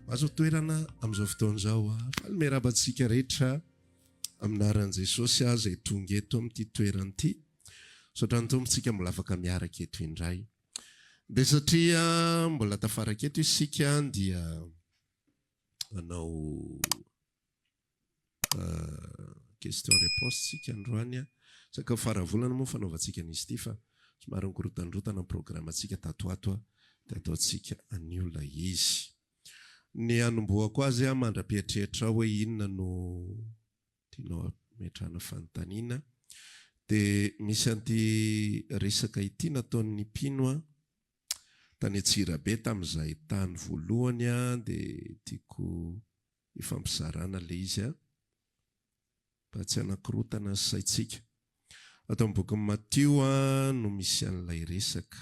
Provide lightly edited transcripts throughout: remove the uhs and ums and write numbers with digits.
Mahazo toerana amin'izao fotoana izao. Faly miarahaba antsika rehetra amin'ny anaran'i Jesosy aho izay tonga eto amin'ity toerana ity. Misaotra ny Tompo tsika mbola afaka miaraka eto indray. Dia satria mbola tafaraka eto isika dia hanao Question réponse tsika androany a. Sakafo fara-volana moa fanaovantsika an'izy ity fa somary nikorotandrotana ny programme-ntsika tato ho ato a, dia ataontsika anio ilay izy. Ny hanombohako azy a, mandra-pieritreritrao hoe inona no tianao hametrahana fanontaniana dia misy an'ity resaka ity nataon'ny mpino a, tany Antsirabe tamin'izahay tany voalohany a, dia tiako ifampizarana ilay izy a, mba tsy hanakorotana ny saintsika. Ato amin'ny bokin'i Matio no misy an'ilay resaka.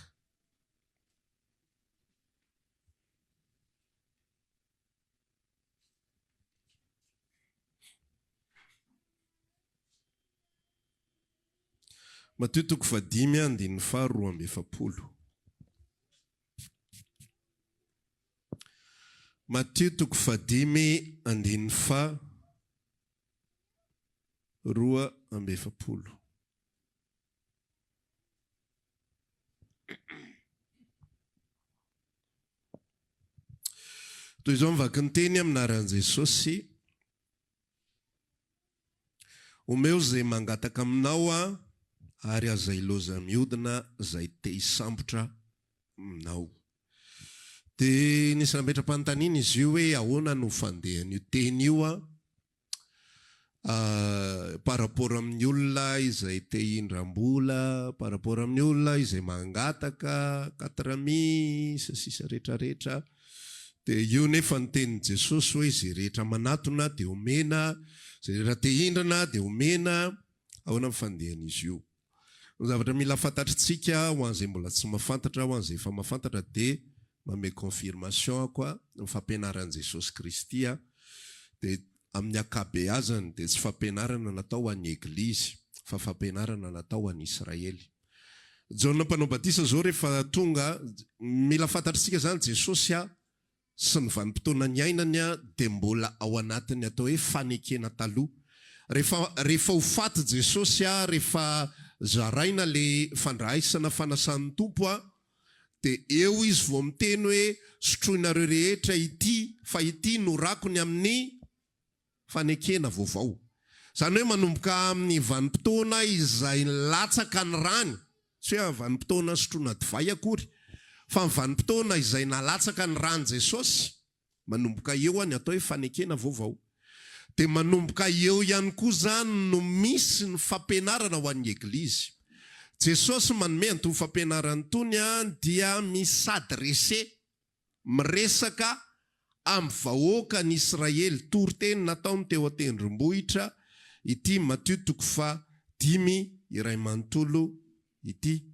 Matio toko fahadimy andininy faha 42. Matio toko fahadimy andininy faha 42. Toy izao ny vaky ny teny amin'ny anaran'i Jesosy. Omeo izay mangataka aminao aho, ary aza ilaoza mihodina izay te hisambotra aminao. Dia nisy nametra-panontaniana izy io hoe ahoana no fandehan'io teny io an, par rapport amin'ny olona izay te hindram-bola, par rapport amin'ny olona izay mangataka quatre mille sy ny sisa rehetra rehetra. Dia io nefa ny tenin'i Jesosy hoe izay rehetra manatona dia omena, izay rehetra te hindrana dia omena. Ahoana ny fandehan'izy io? Ny zavatra mila fantatritsika ho an'izay mbola tsy mahafantatra, ho an'izay efa mahafantatra dia manome confirmation aho koa ny fampianaran'i Jesosy Kristy dia amin'ny ankabeazany dia tsy fampianarana natao ho an'ny Eglizy fa fampianarana natao ho an'i Israely. Jaona mpanao batisa izao rehefa tonga, mila fantatritsika izany Jesosy sy ny vanim-potoana niainany dia mbola ao anatin'ny atao hoe fanekena taloha. Rehefa rehefa ho faty Jesosy rehefa zaraina le fandraisana fanasan'ny Tompo dia eo izy vao miteny hoe sotroinareo rehetra ity fa ity no rako ny amin'ny fanekena vaovao. Izany hoe manomboka amin'ny vanim-potoana izay nilatsaka ny rany, tsy hoe vanim-potoana nisotroana divay akory, fa ny vanim-potoana izay nalatsaka ny ran'i Jesosy, manomboka eo ny atao hoe fanekena vaovao. Dia manomboka eo ihany koa izany no misy ny fampianarana ho an'ny Eglizy. Jesosy manome an'itony fampianarana itony dia mi-s'adresser Miresaka amin'ny vahoakan'i Israely, toriteny nataony teo an-tendrombohitra ity Matio toko faha dimy iray manontolo ity.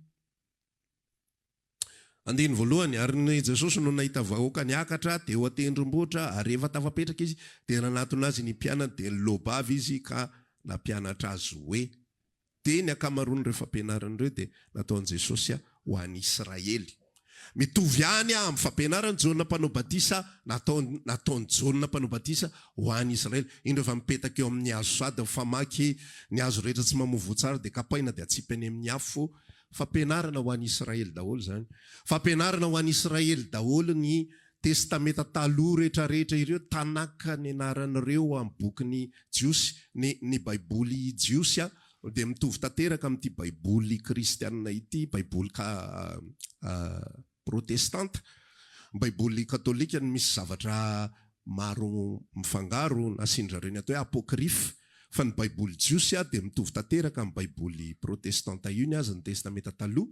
Andininy voalohany, Ary ny Jesosy no nahita vahoaka niakatra teo an-tendrombohitra, ary rehefa tafapetraka Izy, dia nanatona Azy ny mpianany, dia niloa-bava Izy ka nampianatra azy hoe. Dia ny ankamaroan'ireo fampianarana ireo dia nataon'i Jesosy ho an'i Israely. Mitovy ihany amin'ny fampianaran'i Jaona Mpanao Batisa nataony nataon'i Jaona Mpanao Batisa ho an'i Israely. Indro efa mipetaka eo amin'ny hazo sady mifamaky ny hazo rehetra tsy mamoa voa tsara dia kapaina dia atsipy any amin'ny afo. Fampianarana ho an'i Israely daholo izany. Fampianarana ho an'i Israely daholo ny Testamenta Taloha rehetra rehetra ireo, Tanakh ny anaran'ireo amin'ny bokin'ny Jiosy. Ny ny Baiboly Jiosy dia mitovy tanteraka amin'ity Baiboly kristianina ity, Baiboly ka protestanta. Ny Baiboly katolika no misy zavatra maro mifangaro, nasian-dry zareo ny atao hoe apocryphe. Fa ny Baiboly Jiosy dia mitovy tanteraka amin'ny Baiboly protestanta io ny azy, ny Testamenta Taloha.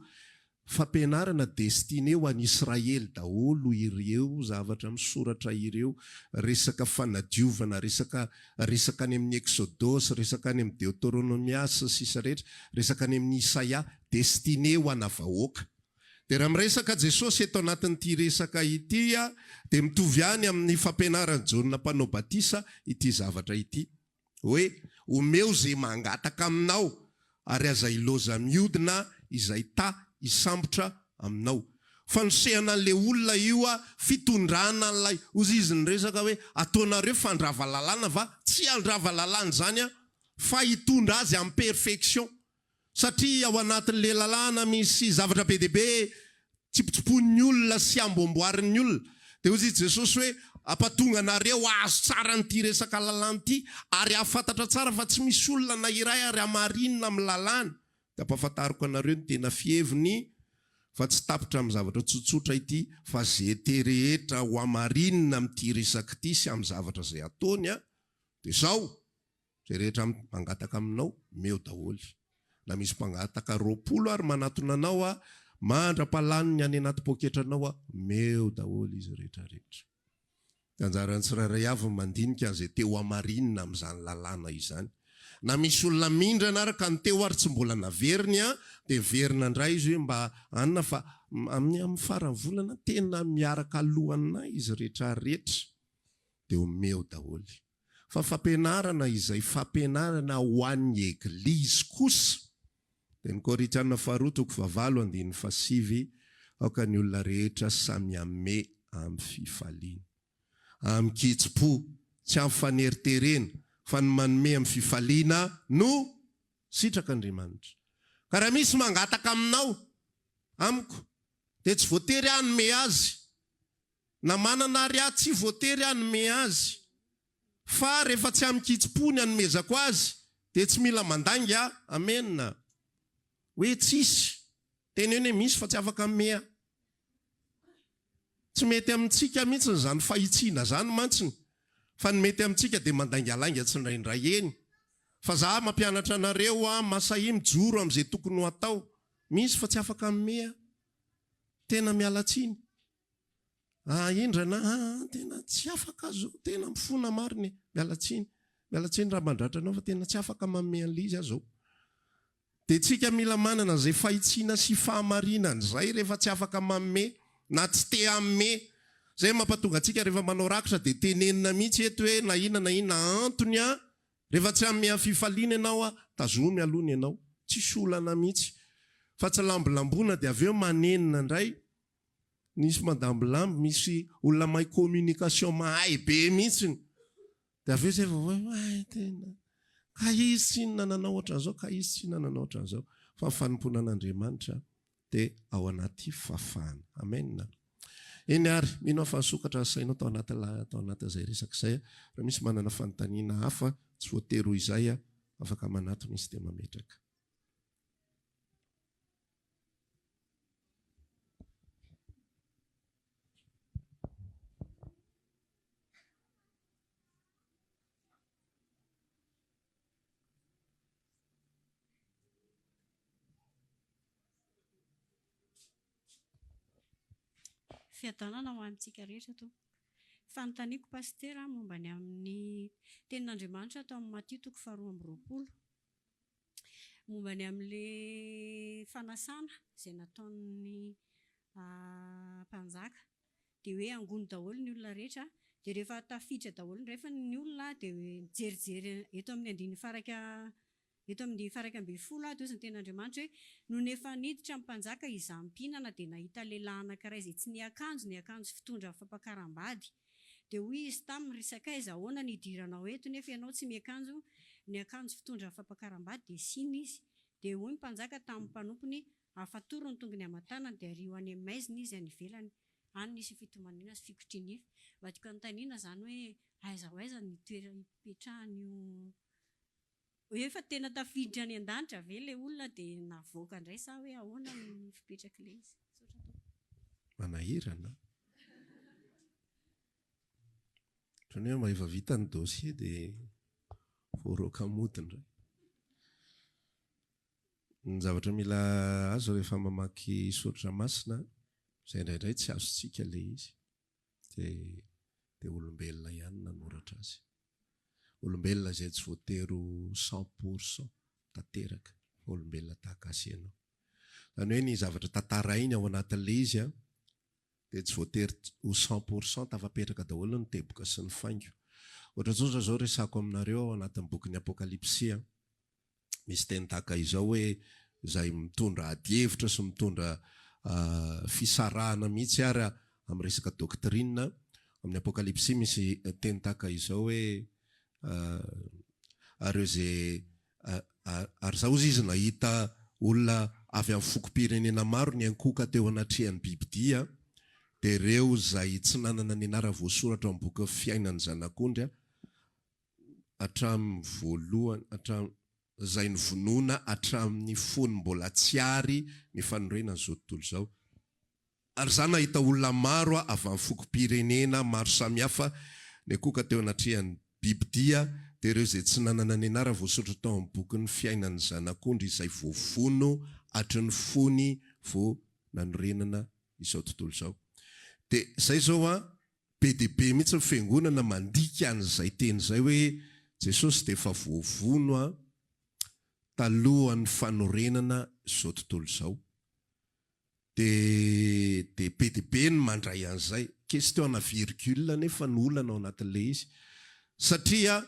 Fampianarana destiné ho an'i Israely daholo ireo zavatra misoratra ireo, resaka fanadiovana, resaka resaka any amin'ny Exodosy, resaka any amin'ny Deoteronomia sy ny sisa rehetra, resaka any amin'ny Isaia, destiné ho ana vahoaka. Dia raha miresaka Jesosy eto anatin'ity resaka ity dia mitovy ihany amin'ny fampianaran'i Jaona mpanao batisa ity zavatra ity. Hoe, Omeo izay mangataka aminao, ary aza ilaoza mihodina izay ta hisambotra aminao. Fanosehana an'ilay olona io a, fitondrana an'ilay, hozy izy niresaka hoe ataonareo fandrava lalàna va? Tsy handrava lalàna izany aho fa hitondra azy amin'ny perfection. Satria ao anatin'ilay lalàna misy zavatra be dia be tsipotsipoin'ny olona sy amboamboarin'ny olona. Dia hozy i Jesosy hoe ampatonga anareo hahazo tsara an'ity resaka lalàna ity ary hahafantatra tsara fa tsy misy olona na iray ary hamarinina amin'ny lalàna. Dia ampahafantariko anareo ny tena fiheviny fa tsy tapitra amin'ny zavatra tsotsotra ity fa ze te rehetra ho hamarinina amin'ity resaka ity sy amin'ny zavatra izay ataony dia izao, izay rehetra mangataka aminao meo daholo. Na misy mpangataka 20 ary manatona anao mandra-palaniny any anaty poketranao meo daholo izy rehetra rehetra. Dia anjaran'ny tsirairay avy ny mandinika an'izay te ho hamarinina amin'izany lalàna izany. Na misy olona mindrana ary ka ny teo ary tsy mbola naveriny an, dia miverina indray izy hoe mba anona fa amin'ny amin'ny faran'ny volana tena miaraka alohanay izy rehetra rehetra dia omeo daholo. Fa fampianarana izay fampianarana ho an'ny Eglizy kosa dia ny Korintiana faharoa toko fahavalo andininy fahasivy, Aoka ny olona rehetra samy hanome amin'ny fifaliana. Amin-kitsim-po, tsy amin'ny faneriterena, fa ny manome amin'ny fifaliana no sitrak'Andriamanitra. Ka raha misy mangataka aminao, amiko, dia tsy voatery hanome azy. Na manana ary aho tsy voatery hanome azy. Fa rehefa tsy amin-kitsim-po ny anomezako azy dia tsy mila mandainga aho. Amena. Hoe tsisy. Teneno hoe misy fa tsy afaka hanome aho. Tsy mety amintsika mihitsy izany fahitsiana izany mantsiny. Fa ny mety amintsika dia mandaingalainga tsindraindray eny. Fa za mampianatra anareo aho masahia mijoro amin'izay tokony ho atao. Misy fa tsy afaka hanome aho. Tena miala tsiny. Ah indrana ah tena tsy afaka aho zao, tena mifona marina e, miala tsiny, miala tsiny raha mandratra anao fa tena tsy afaka manome an'ilay izy aho zao. Dia tsika mila manana izay fahitsiana sy fahamarinana izay rehefa tsy afaka manome na tsy te hanome. Izay no mampatonga antsika rehefa manao rakitra dia tenenina mihitsy eto hoe na inona na inona antony an, rehefa tsy hanome amin'ny fifaliana ianao an, tazomy aloha ny anao, tsisy olana mihitsy. Fa tsy lambolamboana dia avy eo manenina indray. Nisy mandambilamby, misy olona mahay communication mahay be mihitsiny. Dia avy eo izay vao hoe hay tena ka izy tsinona nanao ohatran'izao, ka izy tsinona nanao ohatran'izao. Fa ny fanompoana an'Andriamanitra dia ao anaty fahafahana. Amen. Eny ary, mino aho fa nisokatra ny sainao tao anaty tao anatin'izay resaka izay. Raha misy manana fanontaniana hafa, tsy voatery ho izay, afaka manatona izy dia mametraka. Fiadanana ho antsika rehetra tompoko. Fanontaniako Pasitera momba ny amin'ny tenin'Andriamanitra ato amin'ny Matio toko faharoa amby 20. Momba ny amin'ilay fanasana izay nataon'ny mpanjaka dia hoe angony daholo ny olona rehetra dia rehefa tafiditra daholo indray fa ny olona dia mijerijery eto amin'ny andininy faha-iraika eto amin'ny andininy faha-11 aho dia hozy ny tenin'Andriamanitra hoe nony efa niditra ny mpanjaka hizaha mpihinana dia nahita lehilahy anankiray izay tsy niakanjo ny akanjo fitondra fampakaram-bady Dia hoy izy taminy, Ry sakaiza, ahoana no idiranao eto, nefa ianao tsy miakanjo ny akanjo fitondra fampakaram-bady? Dia sina izy. Dia hoy ny mpanjaka tamin'ny mpanompony, Afatoro ny tongony aman-tanany, dia ario any amin'ny maizina izy, any ivelany. Any nisy fitomaniana sy fikotria-nify. Mba tiako hanontaniana izany hoe, aiza ho aiza ny toerana ipetrahan'io hoe efa tena tafiditra any an-danitra ve ilay olona dia navoaka indray sa hoe ahoana ny fipetrak'ilay izy? Misaotra tompoko. Manahirana an! Ohatran'ny hoe mba efa vita ny dossier dia voaroaka mody indray. Ny zavatra mila azo rehefa mamaky soratra masina, izay indraindray tsy azontsika ilay izy, dia dia olombelona ihany nanoratra azy. Olombelona izay tsy voatery ho 100% tanteraka fa olombelona tahaka ahy sy ianao. Izany hoe ny zavatra tantarainy ao anatin'ilay izy an, dia tsy voatery ho 100% tafapetraka daholo ny teboka sy ny faingo. Ohatra tsotra izao resahako aminareo ao anatin'ny bokin'ny Apokalypsy an, Misy teny tahaka izao hoe izay mitondra adihevitra sy mitondra fisarahana mihitsy ary amin'ny resaka doctrine. Amin'ny Apokalypsy misy teny tahaka izao hoe ary ireo izay ary izaho hozy izy nahita olona avy amin'ny fokom-pirenena maro niankohoka teo anatrehan'ny bibidia, dia ireo izay tsy nanana ny anarany voasoratra ao amin'ny bokin'ny fiainan'ny Zanak'ondry hatramin'ny voalohany, hatramin'ny, izay novonoina hatramin'ny fony mbola tsy ary ny fanorenan'izao tontolo izao. Ary izaho nahita olona maro avy amin'ny fokom-pirenena maro samihafa nikoka teo anatrehan'ny bibidia, dia ireo izay tsy nanana ny anarany voasoratra tao amin'ny bokin'ny fiainan'ny Zanak'ondry izay voavono hatry ny fony vao nanorenana izao tontolo izao. Dia izay izao an, be dia be mihitsy ny fiangonana mandika an'izay teny izay hoe Jesosy dia efa voavono an, talohan'ny fanorenana izao tontolo izao. Dia dia be dia be ny mandray an'izay. Question ana virgule anefa no olana ao anatin'ilay izy. Satria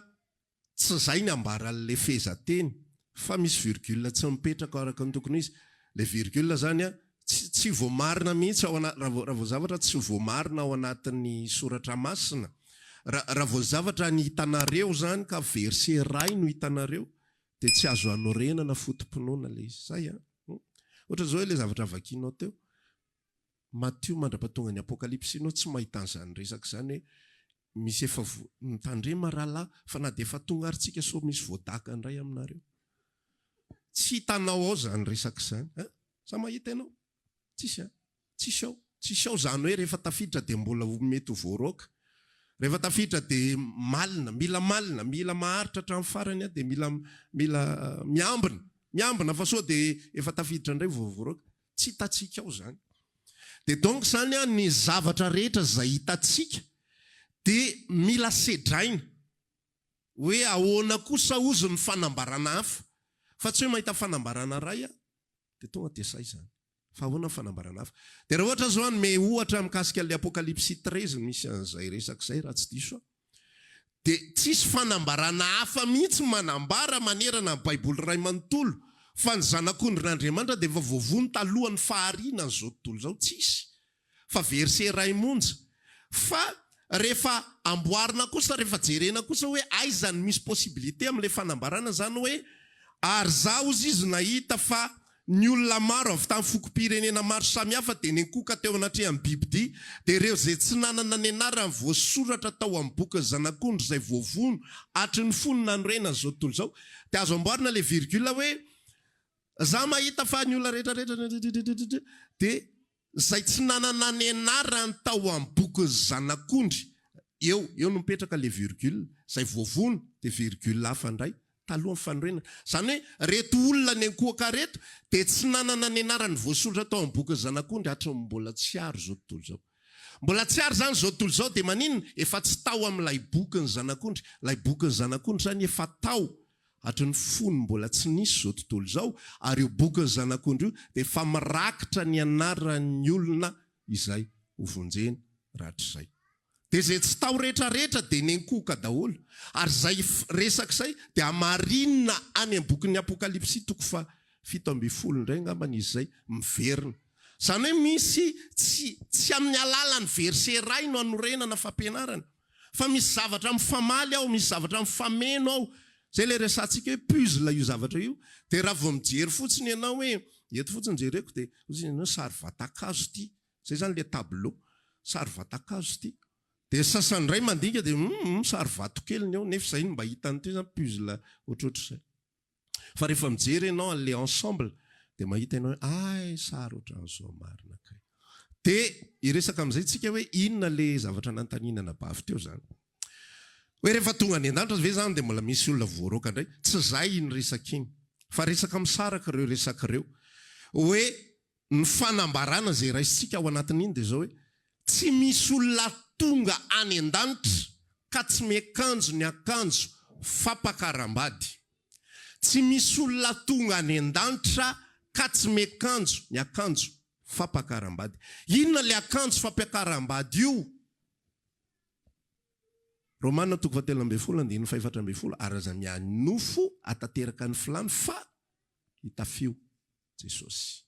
tsy izay ny ambaran'ilay fehezanteny fa misy virgule tsy mipetraka araka ny tokony ho izy. Ilay virgule izany an, tsy tsy voamarina mihitsy ao anaty, raha vao raha vao zavatra tsy voamarina ao anatin'ny soratra masina, raha raha vao zavatra ny hitanareo izany ka verset iray no hitanareo dia tsy azo anorenana foto-pinoana ilay izy. Izay an. Ohatra izao ilay zavatra vakianao teo, Matio mandra-pahatonga ny Apokalypsy ianao tsy mahita an'izany resaka izany hoe misy efa vo, mitandrema rahalahy fa na dia efa tonga ary tsika sao misy voadaka indray aminareo. Tsy hitanao ao izany resaka izany an! Sa mahita ianao? Tsisy an! Tsisy ao. Tsisy ao izany hoe rehefa tafiditra dia mbola ho mety ho voaroaka. Rehefa tafiditra dia malina, mila malina, mila maharitra hatramin'ny farany dia mila mila miambina, miambina fa sao dia efa tafiditra indray vao voaroaka. Tsy hitantsika ao izany. Dia donc izany an, ny zavatra rehetra izay hitantsika dia mila sedraina. Hoe ahoana kosa hozy ny fanambarana hafa. Fa tsy hoe mahita fanambarana iray aho dia tonga dia zay izany. Fa ahoana ny fanambarana hafa? Dia raha ohatra zao hanome ohatra mikasika an'ilay Apokalypsy 13 misy an'izay resaka izay raha tsy diso aho. Dia tsisy fanambarana hafa mihitsy manambara manerana ny Baiboly iray manontolo fa ny Zanak'ondrin'Andriamanitra dia efa voavono talohan'ny fahariana an'izao tontolo izao. Tsisy. Fa verset iray monja. Fa rehefa amboarina kosa, rehefa jerena kosa hoe aiza no misy possibilité amin'ilay fanambarana izany hoe ary izaho hozy izy nahita fa ny olona maro avy tamin'ny fokom-pirenena maro samihafa dia nenkoka teo anatrehan'ny bibidia, dia ireo izay tsy nanana ny anarany voasoratra tao amin'ny bokin'ny Zanak'ondry izay voavono hatry ny fony nanorenana izao tontolo izao. Dia azo amboarina ilay virgule hoe za mahita fa ny olona rehetra rehetra dia Izay tsy nanana ny anarany tao amin'ny bokin'ny Zanak'ondry, eo, eo no mipetraka ilay virgule, izay voavono, dia virgule hafa indray, talohan'ny fanorenana. Izany hoe, ireto olona niankohoka ireto dia tsy nanana ny anarany voasoratra tao amin'ny bokin'ny Zanak'ondry hatry ny mbola tsy ary izao tontolo izao. Mbola tsy ary izany izao tontolo izao, dia maninona? Efa tsy tao amin'ilay bokin'ny Zanak'ondry. Ilay bokin'ny Zanak'ondry izany efa tao Hatry ny fony mbola tsy nisy izao tontolo izao, ary io bokin'ny Zanak'ondry io dia efa mirakitra ny anaran'ny olona izay hovonjena rahatrizay. Dia izay tsy tao rehetrarehetra dia nenkohoka daholo. Ary izay resaka izay dia hamarinina any amin'ny bokin'ny Apokalypsy toko faha 17 indray angambany izy izay miverina. Izany hoe misy tsy tsy amin'ny alalan'ny verset iray no anorenana fampianarana. Fa misy zavatra mifamaly ao, misy zavatra mifameno ao. Zay ilay resahantsika hoe puzzle io zavatra io. Dia raha vao mijery fotsiny ianao hoe eto fotsiny jereko dia hoy ianao sary vatan-kazo ity. Zay zany ilay tableau. Sary vatan-kazo ity. Dia sasany indray mandinika dia hum sary vatokely ny ao nefa izay no mba hitany teo zany puzzle ohatrohatr'izay. Fa rehefa mijery ianao an'ilay ensemble dia mahita ianao hoe ay sary ohatran'izao marina kay. Dia hiresaka amin'izay tsika hoe inona ilay zavatra nanontaniana anabavy teo izany. Hoe rehefa tonga any an-danitra ve izany dia mbola misy olona voaroaka indray? Tsy izay iny resaka iny. Fa resaka misaraka ireo resaka ireo. Hoe Ny fanambarana izay raisintsika ao anatin'iny dia izao hoe, tsy misy olona tonga any an-danitra ka tsy miakanjo ny akanjo fampakaram-bady. Tsy misy olona tonga any an-danitra ka tsy miakanjo ny akanjo fampakaram-bady. Inona ilay akanjo fampiakaram-bady io? Romana toko fahatelo ambin'ny folo andininy fahefatra ambin'ny folo, Ary aza miahy nofo hahatanteraka ny filàny fa hitafio. Jesosy.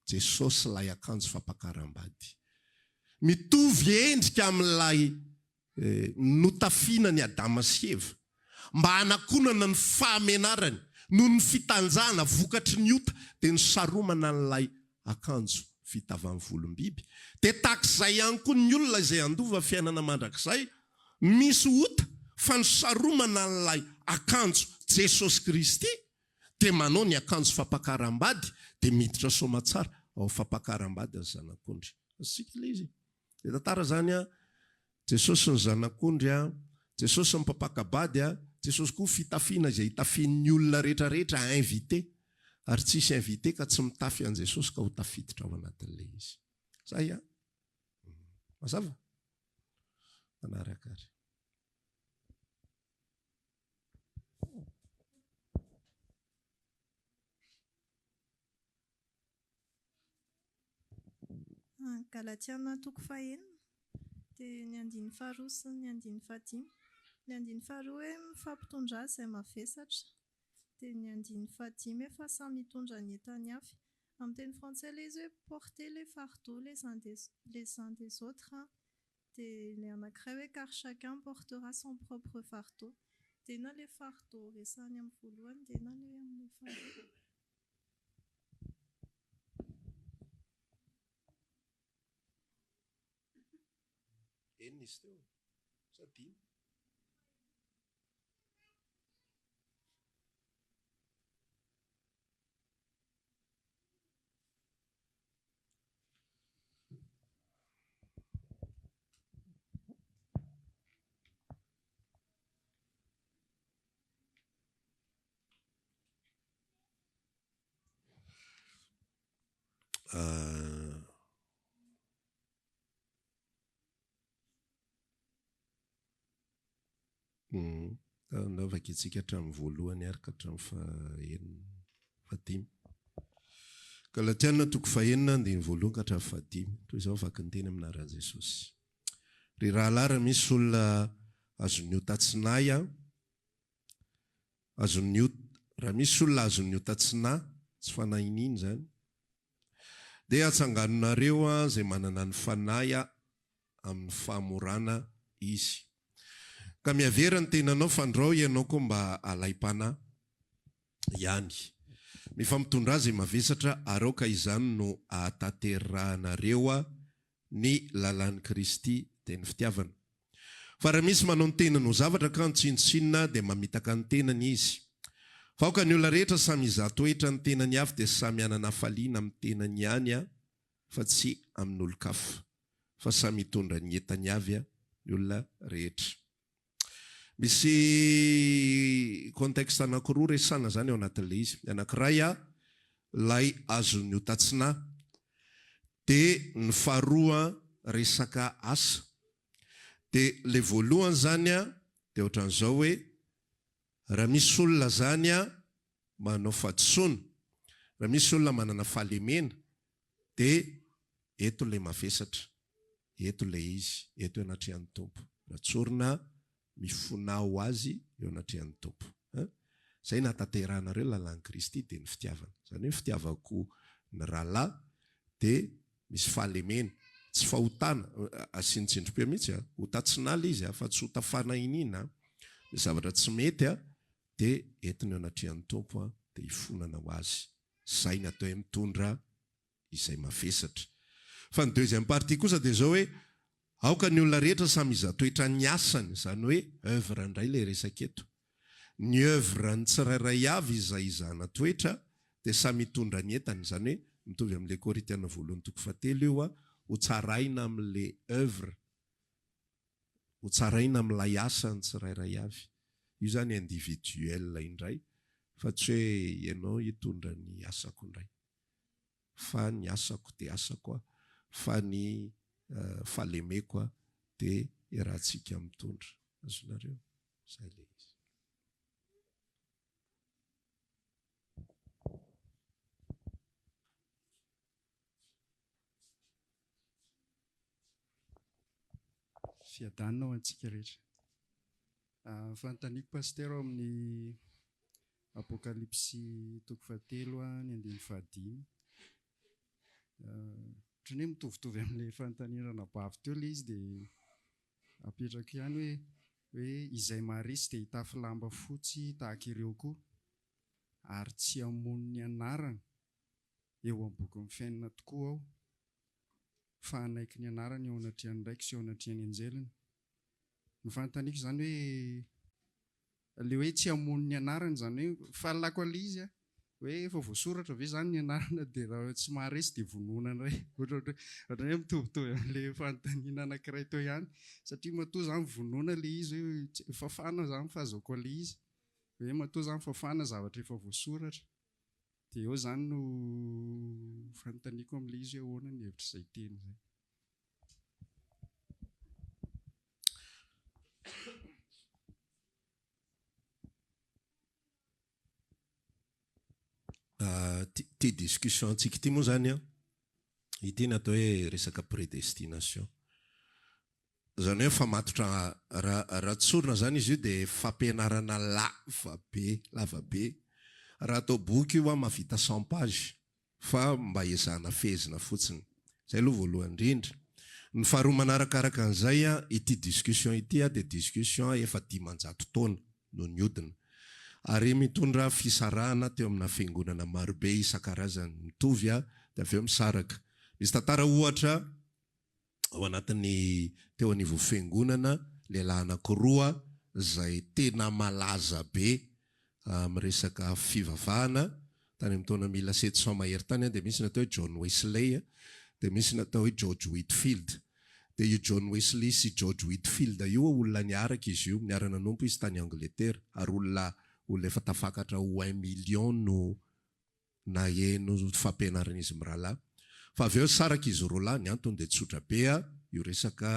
Jesosy ilay akanjo fampakaram-bady. Mitovy endrika amin'ilay notafiana an'i Adama sy Eva, mba hanakonana ny fahamenarany noho ny fitanjahana vokatry ny ota, dia nisaromana an'ilay akanjo vita avy amin'ny volom-biby. Dia tahaka izay ihany koa ny olona izay handova fiainana mandrakizay, misy ota fa nisaromana an'ilay akanjo Jesosy Kristy, dia manao ny akanjo fampakaram-bady, dia miditra soamatsara ao amin'ny fampakaram-bady ny Zanak'ondry. Azontsika ilay izy e. Ilay tantara izany an, Jesosy ny Zanak'ondry an, Jesosy ny mpampaka-bady an, Jesosy koa fitafiana izay itafian'ny olona rehetra rehetra, invité, ary tsy hisy invité ka tsy mitafy an'i Jesosy ka ho tafiditra ao anatin'ilay izy. Zay an. Mazava? Manaraka ary. Galatiana toko fahenina, dia ny andininy faharoa sy ny andininy fahadimy. Ny andininy faharoa hoe mifampitondrà izay mavesatra, dia ny andininy fahadimy hoe fa samy hitondra ny entany avy. Amin'ny teny frantsay ilay izy hoe portez les fardeaux les uns des les uns des autres, dia ilay anankiray hoe car chacun portera son propre fardeau. Dia inona ilay fardeau resahiny amin'ny voalohany dia inona ilay amin'ny faharoa? Enina izy teo sa dimy? Andao vakintsika hatramin'ny voalohany ary ka hatramin'ny fahenina, fahadimy. Galatiana toko fahenina andininy voalohany ka hatramin'ny fahadimy. Toy izao vaky ny teny amin'ny anaran'i Jesosy. Ry rahalahy, raha misy olona azon'ny ota tsy nahy aho, Azon'ny ota, raha misy olona azon'ny ota tsy na, tsy fanahiniana izany, dia atsanganonareo izay manana ny Fanahy amin'ny fahamorana izy. Ka mihavera ny tenanao fandrao ianao koa mba alaim-panahy ihany. Mifampitondrà izay mavesatra ary aoka izany no ahatanterahanareo ny lalàn'i Kristy dia ny fitiavana. Fa raha misy manao ny tenany ho zavatra kanjo tsinontsinona dia mamitaka ny tenany izy. Fa aoka ny olona rehetra samy hizaha toetra ny tenany avy dia samy hanana hafaliana amin'ny tenany ihany fa tsy amin'olon-kafa. Fa samy hitondra ny entany avy ny olona rehetra. Misy contexte anankiroa resahana izany ao anatin'ilay izy. Ny anankiray ilay azon'ny ota tsy nahy. Dia ny faharoa resaka asa. Dia ilay voalohany izany dia ohatran'izao hoe raha misy olona izany manao fahadisoana, raha misy olona manana fahalemena dia eto ilay mavesatra, eto ilay izy, eto eo anatrehan'ny Tompo. Raha tsorina, mifonà ho azy eo anatrehan'ny Tompo. Hein? Izay nahatanterahanareo ny lalàn'i Kristy dia ny fitiavana. Izany hoe ny fitiavako ny rahalahy dia misy fahalemena, tsy fahotana, asiany tsindrim-peo mihitsy an, ota tsy nala izy an, fa tsy ota fanahiniana an, misy zavatra tsy mety an, dia entiny eo anatrehan'ny Tompo an, dia hifonana ho azy. Izay ny atao hoe mitondra izay mavesatra. Fa ny deuxième partie kosa dia izao hoe, aoka ny olona rehetra samy hiza-toetra ny asany, izany hoe oeuvre indray ilay resaka eto. Ny oeuvre ny tsirairay avy izay hizahana toetra dia samy hitondra ny entany, izany hoe mitovy amin'ilay Korintiana voalohany toko fahatelo io, ho tsaraina amin'ilay oeuvre. Ho tsaraina amin'ilay asa ny tsirairay avy. Io izany individuel indray fa tsy hoe ianao hitondra ny asako indray. Fa ny asako dia asako fa ny fahalemeko dia iarahantsika mitondra. Azonareo? Izay ilay izy. Fiadanana ho antsika rehetra. Fanontaniako Pasitera ao amin'ny Apokalypsy toko fahatelo ny andininy fahadimy. Ohatran'ny hoe mitovitovy amin'ilay fanontaniana ranabavy teo ilay izy dia apetrako ihany hoe hoe izay maharesy dia hitafy lamba fotsy tahaka ireo koa ary tsy hamono ny anarany eo amin'ny bokin'ny fiainana tokoa aho fa hanaiky ny anarany eo anatrehan'ny Raiko sy eo anatrehan'ny anjeliny. Ny fanontaniako izany hoe Le hoe tsy hamono ny anarany izany hoe fahalalako an'ilay izy a, hoe efa voasoratra ve izany ny anarana dia raha tsy maharesy dia vonoina indray, ohatrohatry ohatran'ny hoe mitovitovy amin'ilay fanontaniana anankiray teo ihany satria matoa izany vonoina ilay izy hoe tsy fafana izany fahazoako an'ilay izy, hoe matoa izany fafana zavatra efa voasoratra dia eo izany no fanontaniako amin'ilay izy hoe ahoana ny hevitr'izay teny izay. Ity discussion antsika ity moa izany an, ity ny atao hoe resaka prédestination. Izany hoe famatotra, raha tsorina izany izy io dia fampianarana lava be, lava be. Raha atao boky io an, mahavita cent pages. fa mba ezahana fehezina fotsiny. Izay aloha voalohany indrindra. Ny faharoa manarakaraka an'izay, ity discussion ity dia discussion efa 500 taona no niodina. Ary mitondra fisarahana teo amina fiangonana marobe isan-karazany mitovy dia avy eo misaraka. Misy tantara ohatra ao anatin'ny teo anivon'ny fiangonana lehilahy anankiroa izay tena malaza be amin'ny resaka fivavahana tany amin'ny taona mille sept cent mahery tany dia misy ny atao hoe John Wesley dia misy ny atao hoe George Whitefield. Dia io John Wesley sy George Whitefield io olona niaraka izy io, niara-nanompo izy tany Angletera ary olona olona efa tafakatra ho un million no naheno fampianaran'izy mirahalahy. Fa avy eo saraka izy roalahy, ny antony dia tsotra be a, io resaka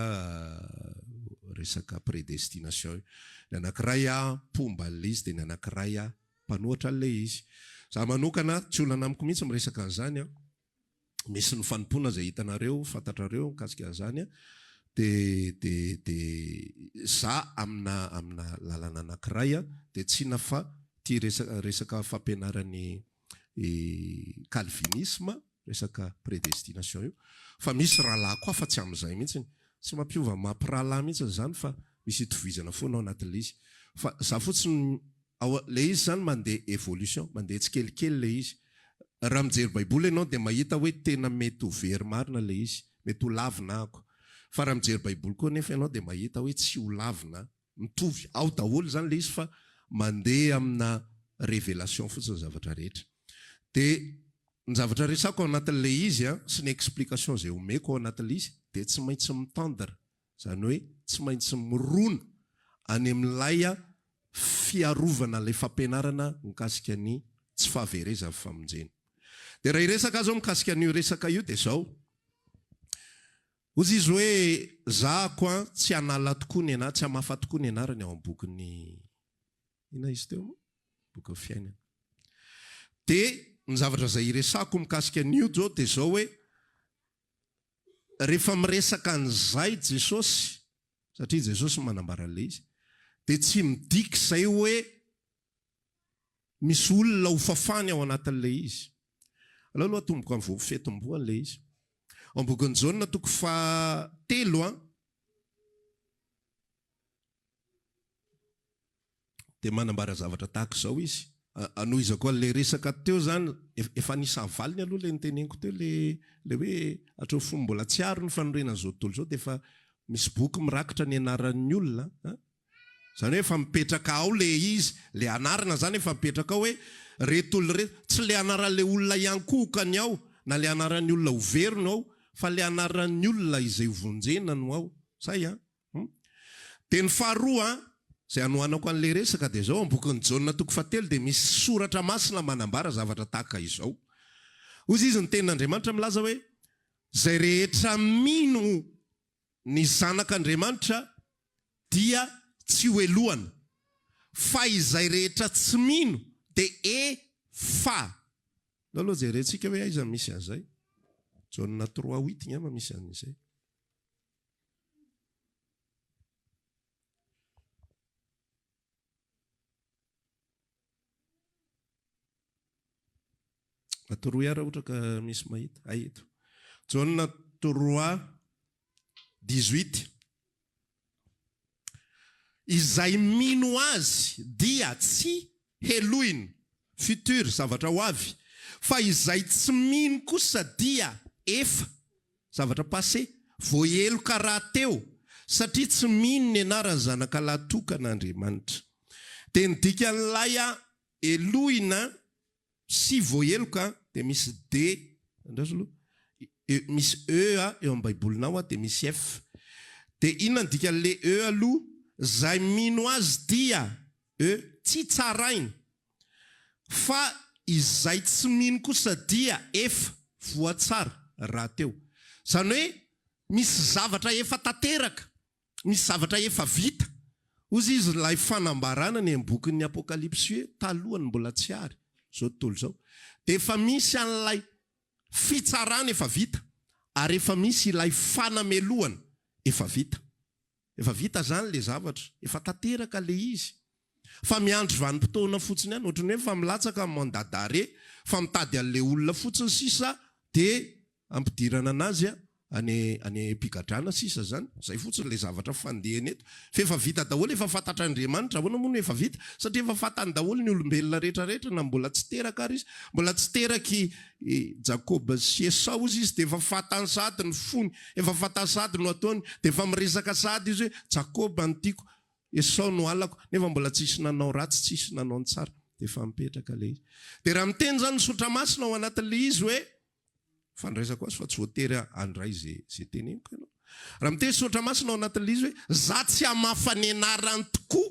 resaka predestination io. Ny anankiray a mpomba an'ilay izy dia ny anankiray a mpanohatra an'ilay izy. Za manokana tsy olana amiko mihitsy miresaka an'izany a. Misy ny fanompoana izay hitanareo, fantatrareo mikasika an'izany a. Dia dia dia za amina amina lalana anankiray a dia tsy inona fa ity resaka resaka fampianaran'ny calvinisme, resaka prédestination io, fa misy rahalahiko hafa tsy amin'izay mihitsy, tsy mampiova ny maha mpirahalahy mihitsy izany fa misy itovizana foana ao anatin'ilay izy, fa za fotsiny ao ilay izy izany mandeha évolution, mandeha tsikelikely ilay izy, raha mijery baiboly ianao dia mahita hoe tena mety ho very marina ilay izy, mety ho lavina ako, fa raha mijery baiboly koa anefa ianao dia mahita hoe tsy ho lavina Mitovy ao daholo izany ilay izy fa mandeha amina révélation fotsiny ny zavatra rehetra. Dia ny zavatra resako ao anatin'ilay izy an, sy ny explication izay omeko ao anatin'ilay izy dia tsy maintsy mi-tendre, izany hoe tsy maintsy mirona any amin'ilay fiarovana ilay fampianarana mikasika ny tsy fahaverezan'ny famonjena. Dia raha hiresaka aho izao mikasika an'io resaka io dia izao, Hozy izy hoe, Zahako an, tsy hanala tokoa ny anarany, tsy hamafa tokoa ny anarany ao amin'ny bokin'ny, inona izy teo moa? Bokin'ny fiainana. Dia ny zavatra izay iresahako mikasika an'io zao dia izao hoe, rehefa miresaka an'izay Jesosy, satria Jesosy no manambara an'ilay izy, dia tsy midika izay hoe Misy olona ho fafany ao anatin'ilay izy. Aleo aloha atomboka amin'ny voa fiatombohany ilay izy. Ao amin'ny bokin'i Jaona toko fahatelo an, dia manambara zavatra tahaka izao izy. Anohizako an'ilay resaka teo izany, efa anisan'ny valiny aloha ilay noteneniko teo, ilay hoe hatreo fony mbola tsy ary ny fanorenan'izao tontolo izao dia efa misy boky mirakitra ny anaran'ny olona. Zany hoe efa mipetraka ao le izy, le anarana zany efa mipetraka ao hoe reto olona reto, tsy le anaran'le olona hiankohoka ny ao na le anaran'ny olona ho very no ao fa le anaran'ny olona izay ho vonjena no ao. Zay an! Hum. Dia ny faharoa an, izay hanohanako an'le resaka dia zao, am-bokin'i Jaona toko fahatelo dia misy soratra masina manambara zavatra tahaka izao. Hozy izy ny tenin'Andriamanitra milaza hoe, izay rehetra mino Ny zanak'Andriamanitra dia tsy ho helohana, fa izay rehetra tsy mino dia efa. Ndao aloha jerentsika hoe aiza misy an'izay. Jaona trois huit ngamba misy an'izay. Atoroy ahy raha ohatra ka misy mahita. Hay eto. Jaona 3, 18. Izay mino Azy dia tsy helohina, futur, zavatra ho avy, fa izay tsy mino kosa dia efa, zavatra passé, voaheloka rahateo, satria tsy mino ny anaran'ny Zanakalahy tokana Andriamanitra. Dia ny dikan'ilay helohina Sy voaheloka dia misy D, andraso aloha, E, misy E a eo amin'ny baibolinao a dia misy F. Dia inona ny dikan'le E aloha? Zay mino azy dia, E, tsy tsaraina. Fa izay tsy mino kosa dia efa voatsara rahateo. Izany hoe misy zavatra efa tanteraka. Misy zavatra efa vita. Hozy izy ilay fanambarana ny amin'ny bokin'ny Apokalypsy hoe talohan'ny mbola tsy ary izao tontolo izao dia efa misy an'ilay fitsarana efa vita ary efa misy ilay fanamelohana efa vita. Efa vita izany ilay zavatra, efa tanteraka ilay izy. Fa miandry vanim-potoana fotsiny ihany, ohatran'ny hoe efa milatsaka ny mandat d'arrêt fa mitady an'ilay olona fotsiny sisa dia Ampidirana anazy any any am-pigadrana sisa zany, zay fotsiny le zavatra fandehany eto, fa efa vita daholo, efa fantatr'Andriamanitra, ahoana moa no efa vita? Satria efa fantany daholo ny olombelona rehetra rehetra na mbola tsy teraka ary izy, mbola tsy teraka i Jakoba sy Esao ozy izy dia efa fantany sahady ny fony, efa fantany sahady no ataony, dia efa miresaka sahady izy hoe Jakoba no tiako, Esao no halako, nefa mbola tsisy nanao ratsy, tsisy nanao ny tsara, dia efa mipetraka le izy. Dia raha miteny zany ny sotra masina ao anatin'le izy hoe, Fandraisako azy fa tsy voatery handray ze ze teneniko ianao. Raha miteny soratra masina ao anatin'ilay izy hoe za tsy hamafa ny anarany tokoa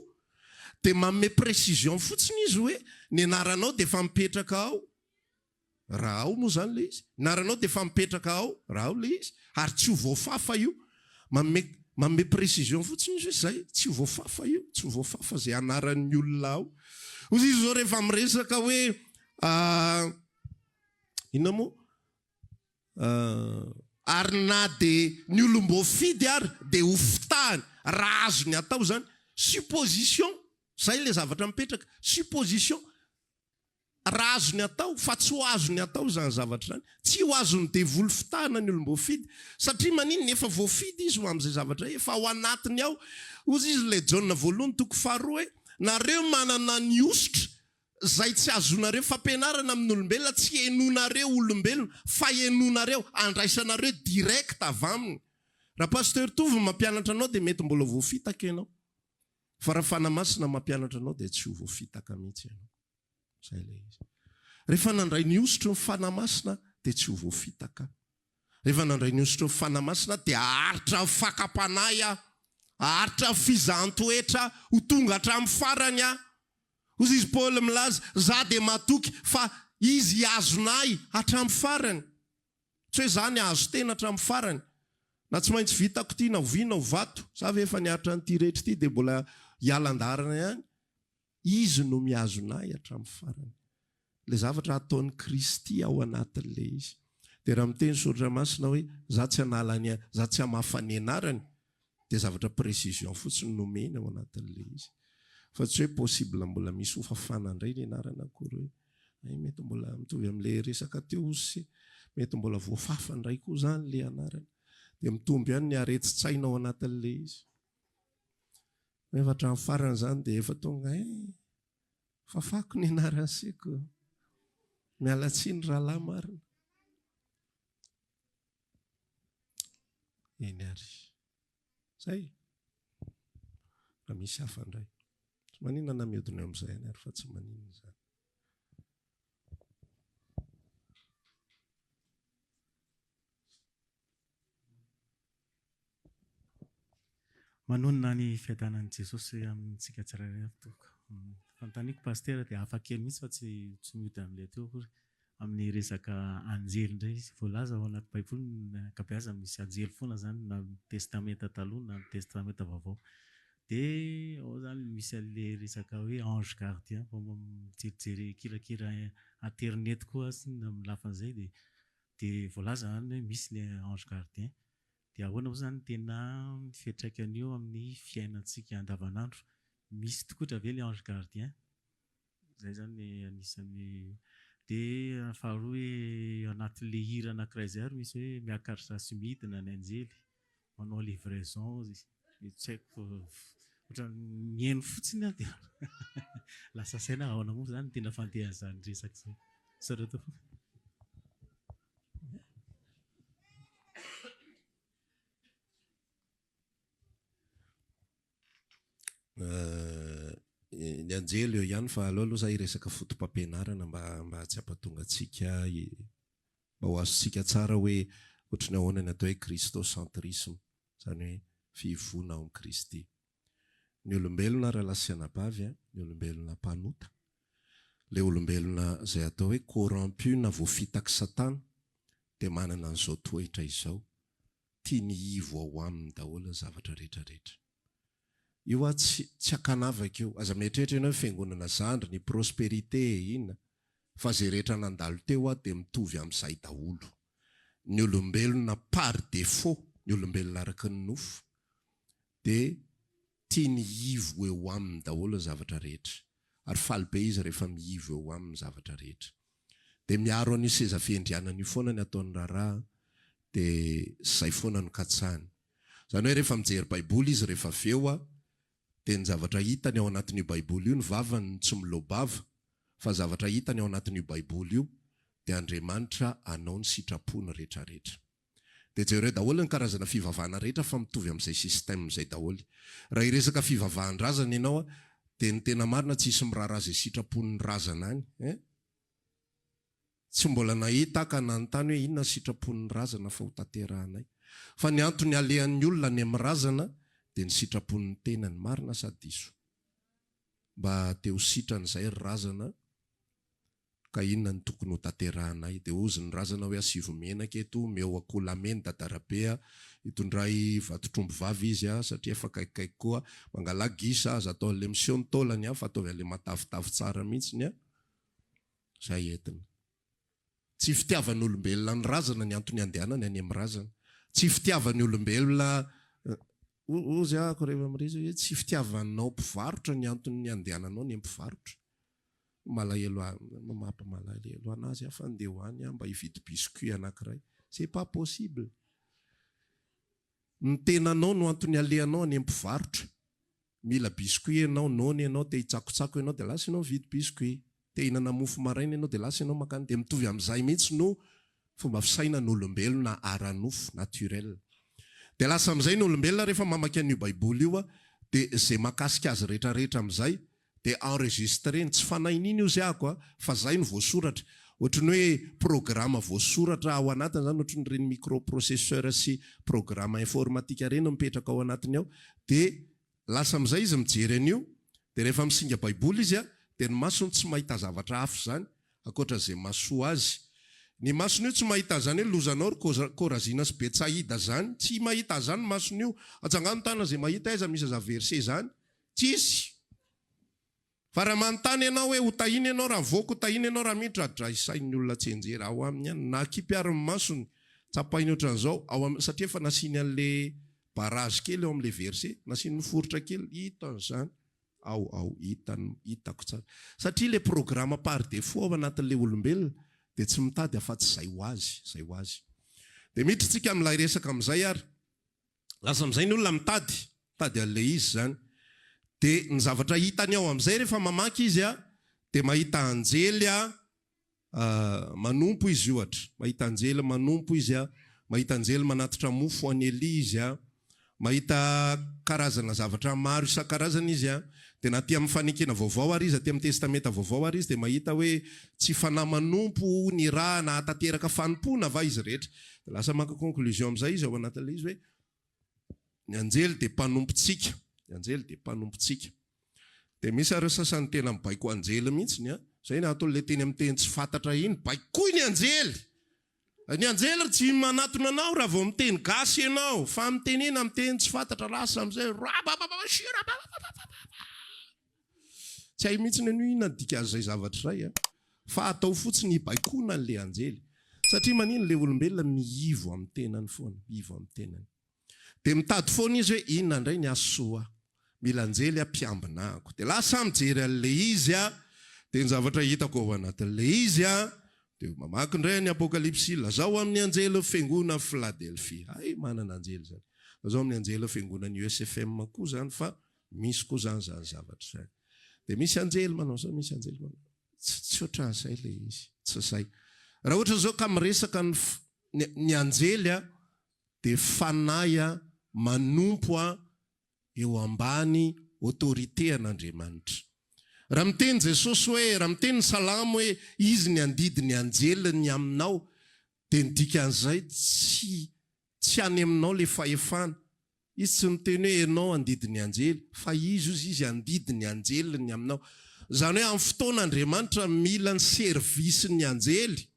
dia manome précision fotsiny izy hoe ny anaranao dia efa mipetraka ao raha ao moa izany ilay izy. Ny anaranao dia efa mipetraka ao raha ao ilay izy ary tsy ho voafafa io. Manome manome précision fotsiny izy hoe zay tsy ho voafafa io, tsy ho voafafa izay anaran'ny olona ao. Hoy izy izao rehefa miresaka hoe Inona moa? Ary na dia ny olom-boafidy ary dia ho fitahany raha azony atao izany. Supposition, izay ilay zavatra mipetraka. Supposition, raha azony atao, fa tsy ho azony atao izany zavatra izany. Tsy ho azon'ny devoly fitahana ny olom-boafidy. Satria maninona? Efa voafidy izy ho amin'izay zavatra izay, efa ao anatiny ao. Hoy izy ilay Jaona voalohany toko faharoa hoe, nareo manana ny hosotra Izay tsy azonareo fampianarana amin'olombelona tsy henoinareo olombelona fa henoinareo, andraisanareo direct avy aminy. Raha Pasteur Tovo no mampianatra anao dia mety mbola voafitaka ianao. Fa raha Fanahy Masina mampianatra anao dia tsy ho voafitaka mihitsy ianao. Izay ilay izy. Rehefa nandray ny hosotry ny Fanahy Masina dia tsy ho voafitaka. Rehefa nandray ny hosotry ny Fanahy Masina aho dia haharitra ny fakam-panahy aho, haharitra ny fizahan-toetra aho, ho tonga hatramin'ny farany aho. Hoy izy Paoly milaza, Za dia matoky fa Izy hihazona ahy hatramin'ny farany. Tsy hoe za ny hahazo tena hatramin'ny farany. Na tsy maintsy vitako ity na oviana ho vato. Za ve efa niaritra an'ity rehetra ity dia mbola hiala an-daharana ihany? Izy no mihazona ahy hatramin'ny farany. Ilay zavatra ataon'i Kristy ao anatin'ilay izy. Dia raha miteny Soratra Masina hoe, Za tsy hanala ny, za tsy hamafa ny anarany, dia zavatra précision fotsiny no omeny ao anatin'ilay izy. Fa tsy hoe possible mbola misy ho fafana indray ny anarana akory hoe, hay mety mbola mitovy amin'ilay resaka teo ozy se, mety mbola voafafa indray koa izany ilay anarana. Dia mitombo ihany ny aretin-tsaina ao anatin'ilay izy. Nefa hatramin'ny farany izany dia efa tonga, eh, fafako ny anaran'i seko. Miala tsiny rahalahy marina. Eny ary. Zay. Raha misy hafa indray. Tsy maninona na mihodina eo amin'izay ihany ary fa tsy maninona izany. Manonona ny fiadanan'i Jesosy amintsika tsirairay avy tompoko. Fanontaniako Pasitera dia hafa kely mihitsy fa tsy tsy mihodina amin'ilay teo akory. Amin'ny resaka anjely indray izy. Voalaza ao anaty baiboly ny ankabeazany misy anjely foana izany na ny testamenta taloha na ny testamenta vaovao. Dia ao izany misy an'ilay resaka hoe ange gardien vao mijerijery kirakira aterineto koa aho amin'ny lafin'izay dia dia voalaza izany hoe misy ilay ange gardien. Dia ahoana moa izany ny tena fiantraikan'io amin'ny fiainantsika andavanandro? Misy tokotra ve ilay ange gardien? Izay izany ny anisan'ny Dia faharoa hoe anatin'ilay hira anankiray izay ary misy hoe miakatra sy midina ny anjely, manao livraison hozy izy. Dia tsy haiko ohatran'ny mihaino fotsiny aho dia lasa saina aho ahoana moa izany ny tena fandehan'izany resaka izany. Misaotra tompoko. Ny anjely eo ihany fa aleo aloha za hiresaka foto-pampianarana mba mba tsy hampatonga antsika mba ho azontsika tsara hoe ohatry ny ahoana ny atao hoe christocentrisme, izany hoe fihivoana ao amin'i Kristy. Ny olombelona rahalahy sy anabavy a, ny olombelona mpanota, ilay olombelona izay atao hoe corrompu na voafitak'i Satana dia manana an'izao toetra izao, tiany hivo ao aminy daholo ny zavatra rehetra rehetra. Io hoa tsy tsy ankanavaka io. Aza mieritreritra ianao hoe fiangonana zandriny, prosperité e inona, fa ze rehetra nandalo teo hoa dia mitovy amin'izay daholo. Ny olombelona par défaut, ny olombelona araka ny nofo dia tiany hivo eo aminy daholo ny zavatra rehetra. Ary faly be izy rehefa mihivo eo aminy ny zavatra rehetra. Dia miaro an'io seza fiandrianana io foana ny ataony raharaha dia izay foana no katsahiny. Izany hoe rehefa mijery baiboly izy rehefa avy eo dia ny zavatra hitany ao anatin'io baiboly io ny vavany no tsy miloa-bava fa ny zavatra hitany ao anatin'io baiboly io dia Andriamanitra hanao ny sitrapony retraretra. Dia jereo daholo ny karazana fivavahana rehetra fa mitovy amin'izay système izay daholo. Raha hiresaka fivavahan-drazana ianao dia ny tena marina tsy hisy miraharaha izay sitrapon'ny razana any eh. Tsy mbola nahita aho ka nanontany hoe inona ny sitrapon'ny razana fa ho tanterahanay. Fa ny antony alehan'ny olona any amin'ny razana dia ny sitrapon'ny tenany. Marina sa diso? Mba te ho sitrana izay ry razana ka inona no tokony ho tanterahanay? Dia hozy ny razana hoe asivo menaka eto, omeo akoho lameno dadarabe a, itondray vatotr'omby vavy izy a, satria efa akaikikaiky koa, mangalà gisa, aza atao an'ilay miseho ny taolany a, fa ataovy an'ilay matavitavy tsara mihitsiny a, izay entina. Tsy fitiavan'olombelona ny razana ny antony andehanany any amin'ny razana. Tsy fitiavan'ny olombelona, hozy ahako rehefa miresaka hoe tsy fitiavanao mpivarotra ny antony andehananao any amin'ny mpivarotra. Malahelo ahy, mampamalahelo anazy aho fa ndeha ho any aho mba hividy biscuit anankiray. C'est pas possible. Ny tenanao no antony alehanao any amin'ny mpivarotra. Mila biscuit ianao, noana ianao, te hitsakotsako ianao dia lasa ianao mividy biscuit. Te hihinana mofo maraina ianao dia lasa ianao mankany. Dia mitovy amin'izay mihitsy no fomba fisainan'olombelona ara-nofo, naturel. Dia lasa amin'izay ny olombelona rehefa mamaky an'io baiboly io dia izay mahakasika azy rehetrarehetra amin'izay dia enregistreny, tsy fanahin'iny ozy ako a, fa zay no voasoratra, ohatry ny hoe programa voasoratra ao anatiny zany, ohatry ny ireny microprocesseur sy programa informatika ireny no mipetraka ao anatiny ao, dia lasa amin'izay izy mijery an'io, dia rehefa misinga baiboly izy a, dia ny masony tsy mahita zavatra hafa izany ankoatra izay mahasoa azy, ny masony io tsy mahita an'izany hoe lozanao ry Korazina sy Betsaida zany, tsy mahita an'izany ny masony io, atsangano tanana izay mahita aiza misy an'izany verset izany, Tsisy. Fa raha manontany ianao hoe ho tahiana ianao raha mivoaka, ho tahiana ianao raha miditra, adraisain'ny olona tsianjery ao aminy ihany, na akipy ary ny masony, tsapainy ohatran'izao, ao am, satria efa nasiany an'le barrage kely ao amin'le verset, nasiany miforitra kely, hitany izany, ao, ao, hitany, hitako tsara. Satria le programme par défaut ao anatin'le olombelona dia tsy mitady afa-tsy izay ho azy, izay ho azy. Dia miditra tsika amin'ilay resaka amin'izay ary. Lasa amin'izay ny olona mitady, mitady an'ilay izy izany. Dia ny zavatra hitany ao amin'izay rehefa mamaky izy dia mahita anjely manompo izy ohatra. Mahita anjely manompo izy, mahita anjely manatitra mofo ho an'i Elia izy, mahita karazana zavatra maro isan-karazany izy. Dia na aty amin'ny fanekena vaovao ary izy, aty amin'ny testamenta vaovao ary izy dia mahita hoe tsy fanahy manompo nirahana hahatanteraka fanompoana va izy rehetra. Dia lasa maka conclusion amin'izay izy ao anatin'ilay izy hoe ny anjely dia mpanompontsika, ny anjely dia mpanompontsika. Dia misy ary sasany tena mibaiko anjely mihitsy an, izay no ataon'ilay teny amin'ny teny tsy fantatra iny, baikoy ny anjely! Ny anjely ry tsy manatona anao raha vao miteny gasy ianao, fa mitenena amin'ny teny tsy fantatra lasa amin'izay rabababa shirabababababa. Tsy hay mihitsy ny an'io inona ny dikan'izay zavatra izay an! Fa atao fotsiny hibaikoana an'ilay anjely. Satria manino ilay olombelona mihivo amin'ny tenany foana, mihivo amin'ny tenany. Dia mitady foana izy hoe inona indray ny hahasoa ahy. Mila anjely aho mpiambina ahako. Dia lasa aho mijery an'ilay izy an! Dia ny zavatra hitako ao anatin'ilay izy an, dia mamaky indray ny Apokalypsy, lazao amin'ny anjelin'ny fiangonan'i Filadelfia. Hay, manana anjely izany. Lazao amin'ny anjelin'ny fiangonan'ny USFM koa izany fa misy koa izany izany zavatra izany. Dia misy anjely manao izao, misy anjely manao. Tsy, tsy ohatran'izay ilay izy. Tsy izay. Raha ohatra izao ka miresaka ny, ny, ny anjely an, dia fanahy an, manompo an, eo ambany autorité an'Andriamanitra. Raha miteny Jesosy hoe, raha miteny ny Salamo hoe Izy ny handidy ny anjeliny aminao, dia ny dikan'izay tsy tsy any aminao ilay fahefana. Izy tsy miteny hoe ianao handidy ny anjely, fa Izy ozy Izy handidy ny anjeliny aminao. Izany hoe amin'ny fotoana Andriamanitra mila ny service-n'ny anjely,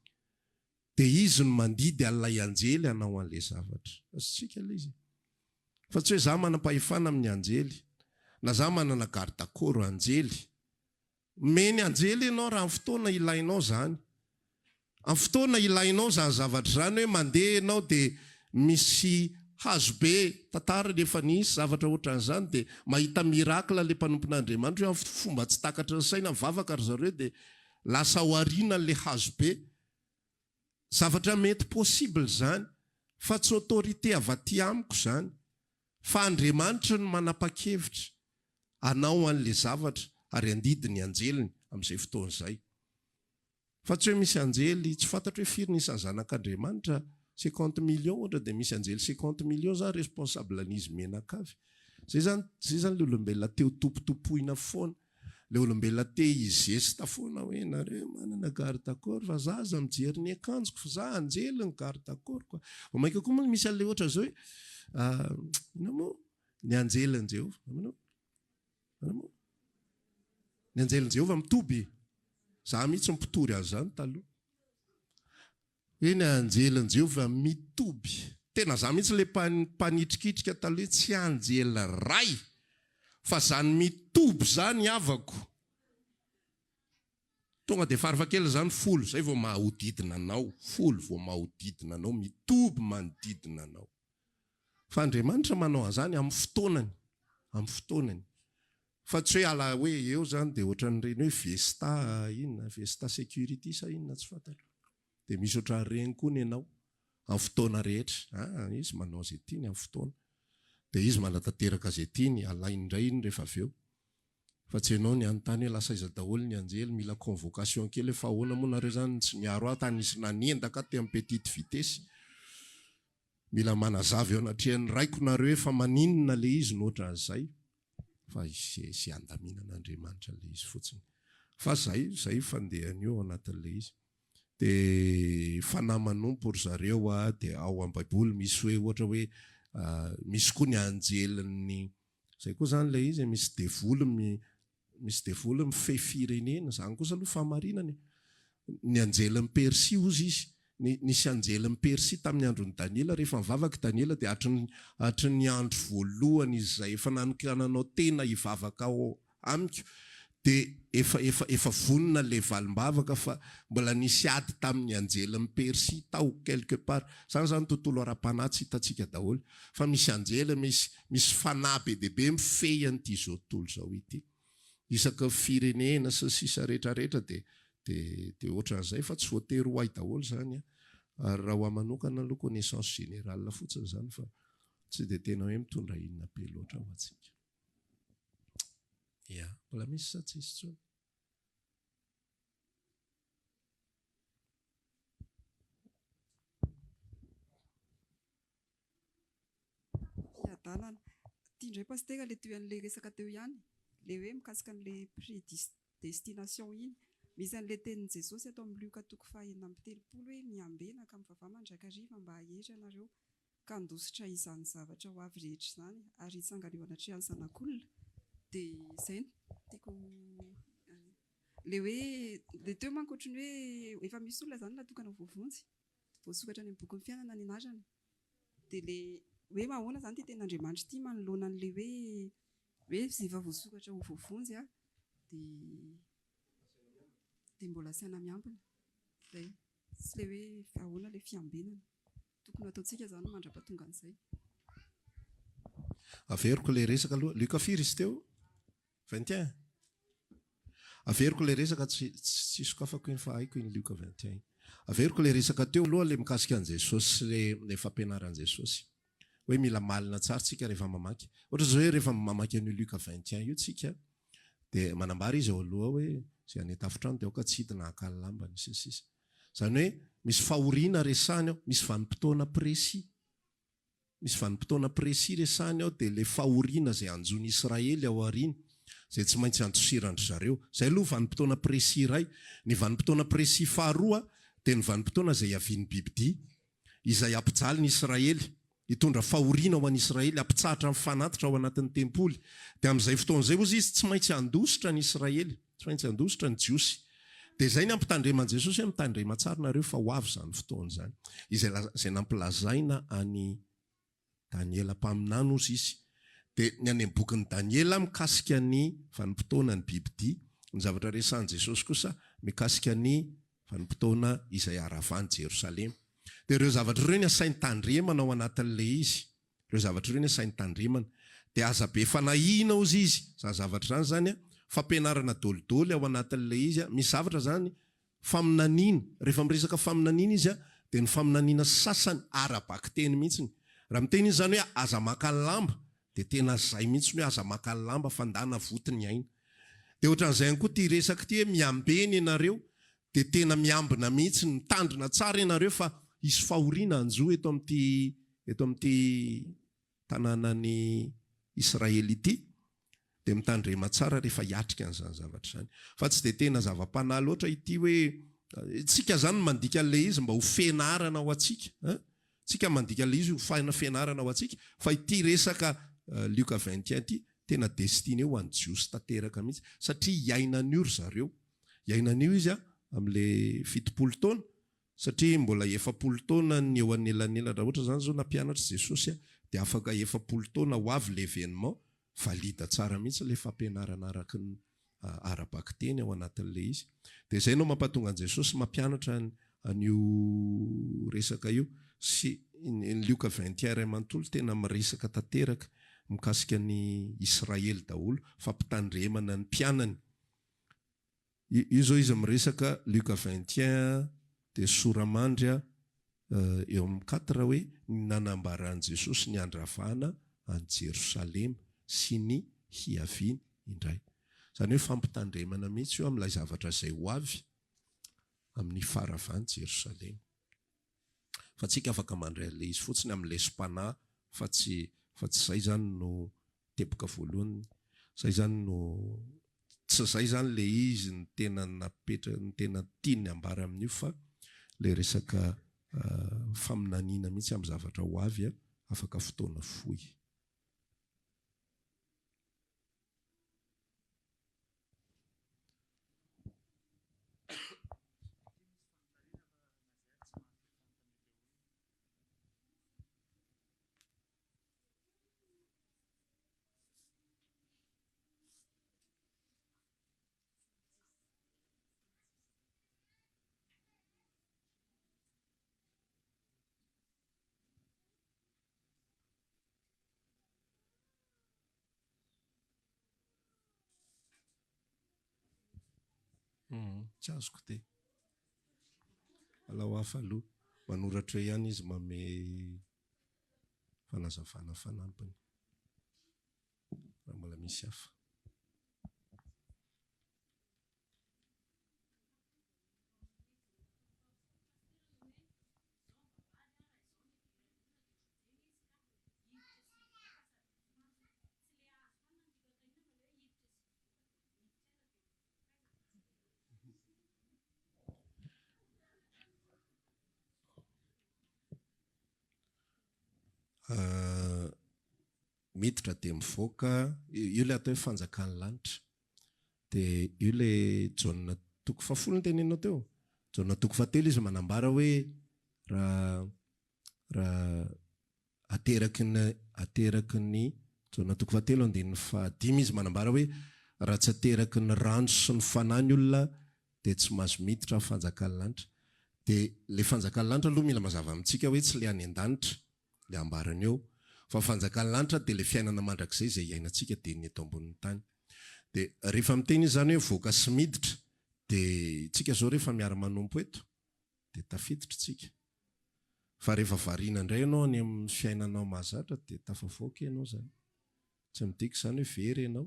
Dia izy no mandidy an'ilay anjely hanao an'ilay zavatra. Azontsika ilay izy e. Fa tsy hoe za manam-pahefana amin'ny anjely, na za manana garde corps anjely. Omeny anjely ianao raha amin'ny fotoana ilainao izany. Amin'ny fotoana ilainao izany zavatra izany hoe mandeha ianao dia misy hazo be, tantara ny efa nisy zavatra ohatran'izany dia mahita miracle ilay mpanompon'Andriamanitra hoe amin'ny fomba tsy takatry ny saina mivavaka ry zareo dia lasa ao aoriana ilay hazo be. Zavatra mety possible izany fa tsy autorité avy aty amiko izany fa Andriamanitra no manapakevitra hanao an'le zavatra ary handidy ny anjeliny amin'izay fotoana izay. Fa tsy hoe misy anjely, tsy fantatro hoe firy ny isan'ny zanak'Andriamanitra, cinquante millions ohatra dia misy anjely cinquante millions zany responsable an'izy mianakavy. Zay zany, zay zany le olombelona te ho tompotompoina foana. Le olombelona te hi-zesta foana hoe nareo manana garde corps fa za aza mijery ny akanjoko fa za anjely ny garde corps ko. Vao mainka koa moa misy an'le ohatra zao hoe inona moa ny anjelin'i Jehovah, inona moa? Ny anjelin'i Jehovah mitoby. Za mihitsy mpitory an'izany taloha. Hoe ny anjelin'i Jehovah mitoby. Tena za mihitsy ilay mpanitrikitrika taloha hoe tsy anjely ray fa zany mitoby zany havako. Tonga dia farafahakeliny zany folo zay vao mahaodidina anao, folo vao mahaodidina anao, mitoby manodidina anao. Fa Andriamanitra manao an'izany amin'ny fotoanany, amin'ny fotoanany. Fa tsy hoe ala hoe eo zany dia ohatran'ireny hoe Vesta inona, Vesta security sa inona tsy fantatro. Dia misy ohatran'ireny koa ny anao amin'ny fotoana rehetra. Ah, izy manao izay tiany amin'ny fotoana. Dia izy manatanteraka izay tiany, alainy indray iny rehefa avy eo. Fa tsy ianao ny hanontany hoe lasa aiza daholo ny anjely, mila convocation kely hoe fa ahoana moa nareo zany tsy niaro ahy tany nisy nanendaka ahy teo amin'ny petite vitesse. Mila manazava eo anatrehan'ny raiko nareo hoe fa maninona le izy no ohatran'izay fa izay andaminan'Andriamanitra le izy fotsiny. Fa zay, zay fandehany io ao anatin'le izy. De fanahy manompo ry zareo a, de ao am baiboly misy hoe ohatra hoe misy koa ny anjelin'ny, zay koa zany le izy e, misy devoly Misy devoly mifehy firenena, izany kosa aloha fahamarinana e. Ny anjelin'i Persia hozy izy, nisy anjelin'i Persia tamin'ny andron'i Daniela, rehefa nivavaka i Daniela dia hatry ny hatry ny andro voalohany izay efa nanokananao tena hivavaka ao amiko dia efa efa efa vonona ilay valim-bavaka fa mbola nisy ady tamin'ny anjelin'i Persia tao quelque part. Izany izany tontolo ara-panahy tsy hitantsika daholo fa misy anjely, misy Misy fanahy be dia be mifehy an'ity izao tontolo izao ity. Isaky ny firenena sy ny sisa rehetra rehetra dia dia dia ohatran'izay fa tsy voatery ho hay daholo izany an. Ary raha ho ahy manokana aloha connaissance générale fotsiny izany fa tsy dia tena hoe mitondra inona be loatra ho antsika. Ya, mbola misy sa tsisy intsony? Fiadanana. Ity indray Pasitera ilay toy an'ilay resaka teo ihany, ilay hoe mikasika an'ilay prédestination iny. Misy an'ilay tenin'i Jesosy ato amin'ny Lioka toko faha 36 hoe miambena ka mivavaha mandrakariva mba hahery ianareo ka handositra izany zavatra ho avy rehetra izany ary hitsangana eo anatrehan'ny Zanak'olona. Dia izay no tiako ilay hoe ilay teo manko ohatran'ny hoe efa misy olona izany natokana ho voavonjy, voasokatra any amin'ny bokin'ny fiainana ny anarany. Dia le hoe ahoana izany ity tenin'Andriamanitra ity manoloana an'ilay hoe hoe izay efa voasokatra ho voavonjy a dia dia mbola asaina miambina. Izay. Sy ilay hoe ahoana ilay fiambenana. Tokony ho ataontsika izany mandra-pahatonga an'izay. Averiko ilay resaka aloha. Luc firy izy teo? 21? Averiko ilay resaka tsy tsy sokafako iny fa haiko iny Lioka 21 iny. Averiko ilay resaka teo aloha ilay mikasika an'i Jesosy sy ilay ilay fampianaran'i Jesosy. Hoe mila malina tsara tsika rehefa mamaky. Ohatra izao hoe rehefa mamaky an'io Lioka 21 io tsika dia manambara izy ao aloha ao hoe izay any an-tafontrano dia aoka tsy hidina haka ny lambany sy ny sisa. Izany hoe misy fahoriana resahiny ao, misy vanim-potoana précis. Misy vanim-potoana précis resahiny ao dia ilay fahoriana izay hanjo ny Israely ao aoriana, izay tsy maintsy handosiran-dry zareo. Izay aloha vanim-potoana précis iray. Ny vanim-potoana précis faharoa dia ny vanim-potoana izay hiavian'ny bibidia, izay hampijaly ny Israely, hitondra fahoriana ho an'i Israely, hampitsahatra ny fanatitra ao anatin'ny tempoly. Dia amin'izay fotoana izay hozy izy tsy maintsy handositra ny Israely. Tsy maintsy handositra ny Jiosy. Dia izay ny ampitandreman'i Jesosy hoe mitandrema tsara nareo fa ho avy izany fotoana izany. Izay izay nampilazaina an'i Daniela mpaminany hozy izy. Dia ny any amin'ny bokin'i Daniela mikasika ny vanim-potoana ny bibidia. Ny zavatra resahin'i Jesosy kosa mikasika ny vanim-potoana izay haravan'i Jerosalema. Dia ireo zavatra ireo ny asainy tandremana ao anatin'ilay izy. Ireo zavatra ireo ny asainy tandremana. Dia aza be fanahiana hozy izy. Izany zavatra izany izany an, fampianarana dolidoly ao anatin'ilay izy an. Misy zavatra izany, faminaniana. Rehefa miresaka faminaniana izy an, dia ny faminaniana sasany ara-bakiteny mihitsy. Raha miteny izy izany hoe aza maka lamba, dia tena izay mihitsy hoe aza maka lamba fa ndana voty ny aina. Dia ohatran'izay ihany koa ity resaka ity hoe miambena ianareo, dia tena miambina mihitsy, mitandrina tsara ianareo fa hisy fahoriana hanjo eto amin'ity eto amin'ity tanànan'i Israely ity, dia mitandrema tsara rehefa hiatrika an'izany zavatra izany. Fa tsy dia tena zava-panahy loatra ity hoe, tsika izany no mandika an'ilay izy mba ho fianarana ho antsika an! Tsika mandika an'ilay izy ho fianarana ho antsika, fa ity resaka Lioka 21 ity tena destiné ho an'ny Jiosy tanteraka mihitsy, satria hiaina an'io ry zareo. Hiaina an'io izy amin'ilay 70 taona, satria mbola 40 taona ny eo anelanelany, raha ohatra izany izao nampianatra Jesosy dia afaka 40 taona ho avy ilay événement, valide tsara mihitsy ilay fampianarana araka ny ara-bakiteny ao anatin'ilay izy. Dia izay no mampatonga an'i Jesosy mampianatra an'io resaka io sy ny Lioka 21 iray manontolo tena miresaka tanteraka mikasika ny Israely daholo, fampitandremana ny mpianany. Io izao izy miresaka Luc 21 dia sora-mandry eo amin'ny quatre hoe ny nanambaran'i Jesosy ny handravana an'i Jerosalema sy ny hiaviany indray. Izany hoe fampitandremana mihitsy io amin'ilay zavatra izay ho avy amin'ny faharavan'i Jerosalema. Fa tsika afaka mandray an'ilay izy fotsiny amin'ny lesom-panahy fa tsy fa tsy izay izany no teboka voalohany. Izay izany no tsy izay izany ilay izy no tena napetra ny tena tiany ambara amin'io fa ilay resaka faminaniana mihitsy amin'ny zavatra ho avy afaka fotoana fohy. Tsy azoko ity. Alao hafa aloha. Manoratra eo ihany izy manome fanazavana fanampiny. Raha mbola misy hafa. Miditra dia mivoaka, io ilay atao hoe fanjakan'ny lanitra. Dia io ilay Jaona toko fahafolo no teneninao teo? Jaona toko fahatelo izy manambara hoe raha raha Ateraky ny ateraky ny Jaona toko fahatelo andininy fahadimy izy manambara hoe, Raha tsy ateraky ny rano sy ny Fanahy ny olona dia tsy mahazo miditra amin'ny fanjakan'ny lanitra. Dia ilay fanjakan'ny lanitra aloha mila mazava amintsika hoe tsy ilay any an-danitra ilay ambarany eo fa ny fanjakan'ny lanitra dia ilay fiainana mandrakizay izay iainantsika dia ny eto ambonin'ny tany. Dia rehefa miteny izy izany hoe mivoaka sy miditra dia tsika izao rehefa miara-manompo eto dia tafiditra tsika. Fa rehefa variana indray ianao any amin'ny fiainanao mahazatra dia tafavoaka ianao izany. Tsy midika izany hoe very ianao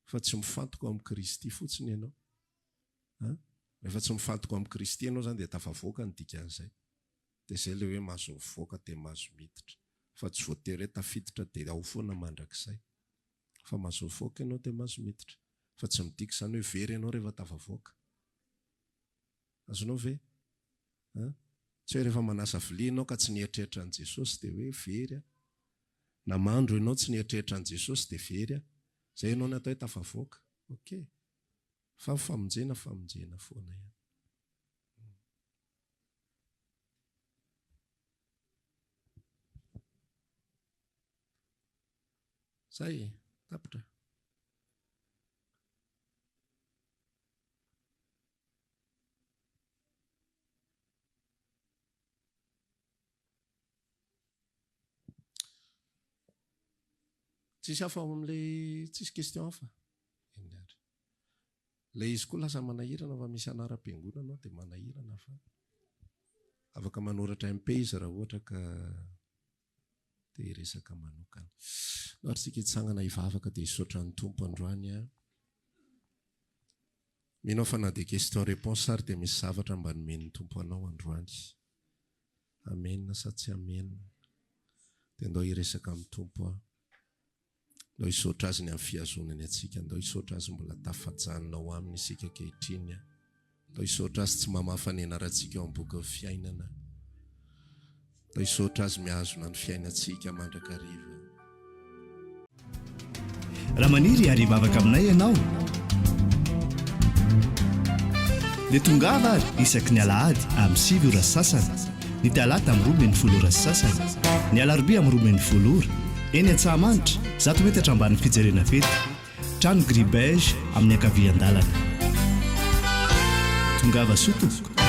fa tsy mifantoka ao amin'i Kristy fotsiny ianao. An? Rehefa tsy mifantoka ao amin'i Kristy ianao izany dia tafavoaka ny dikan'izay. Dia izay ilay hoe mahazo mivoaka dia mahazo miditra. Fa tsy voatery hoe tafiditra dia ao foana mandrakizay. Fa mahazo mivoaka ianao dia mahazo miditra. Fa tsy midika izany hoe very ianao rehefa tafavoaka. Azonao ve? An? Tsy hoe rehefa manasa vilia ianao ka tsy nieritreritra an'i Jesosy dia hoe very aho. Na mandro ianao tsy nieritreritra an'i Jesosy dia very aho. Izay ianao no atao hoe tafavoaka. Ok. Fa ny famonjena famonjena foana ihany. Zay e, tapitra. Tsisy hafa ao amin'ilay tsisy question hafa. Eny ary. Ilay izy koa lasa manahirana fa misy anaram-piangonana ao dia manahirana fa afaka manoratra MP izy raha ohatra ka te hiresaka manokana. Ary tsika hitsangana hivavaka dia hisaotra ny Tompo androany an. Mino aho fa na dia question réponse ary dia misy zavatra mba nomen'ny Tompo anao androany. Amen sa tsy amen? Dia ndao hiresaka amin'ny Tompo aho. Ndao hisaotra Azy ny amin'ny fihazonany antsika. Ndao hisaotra Azy mbola tafajanona ao Aminy isika ankehitriny. Ndao hisaotra Azy tsy mamafa ny anarantsika ao amin'ny bokin'ny fiainana. Ndao hisaotra Azy mihazona ny fiainantsika mandrakariva. Raha maniry ary hivavaka aminay ianao dia tongava ary isaky ny alahady amin'ny 9 ora sy sasany, ny talata amin'ny 12 ora sy sasany, ny alarobia amin'ny 12 ora, eny Antsahamanitra, zato metatra ambanin'ny fijerena fety, trano gris beige amin'ny ankavian-dalana. Tongava soa tompoko.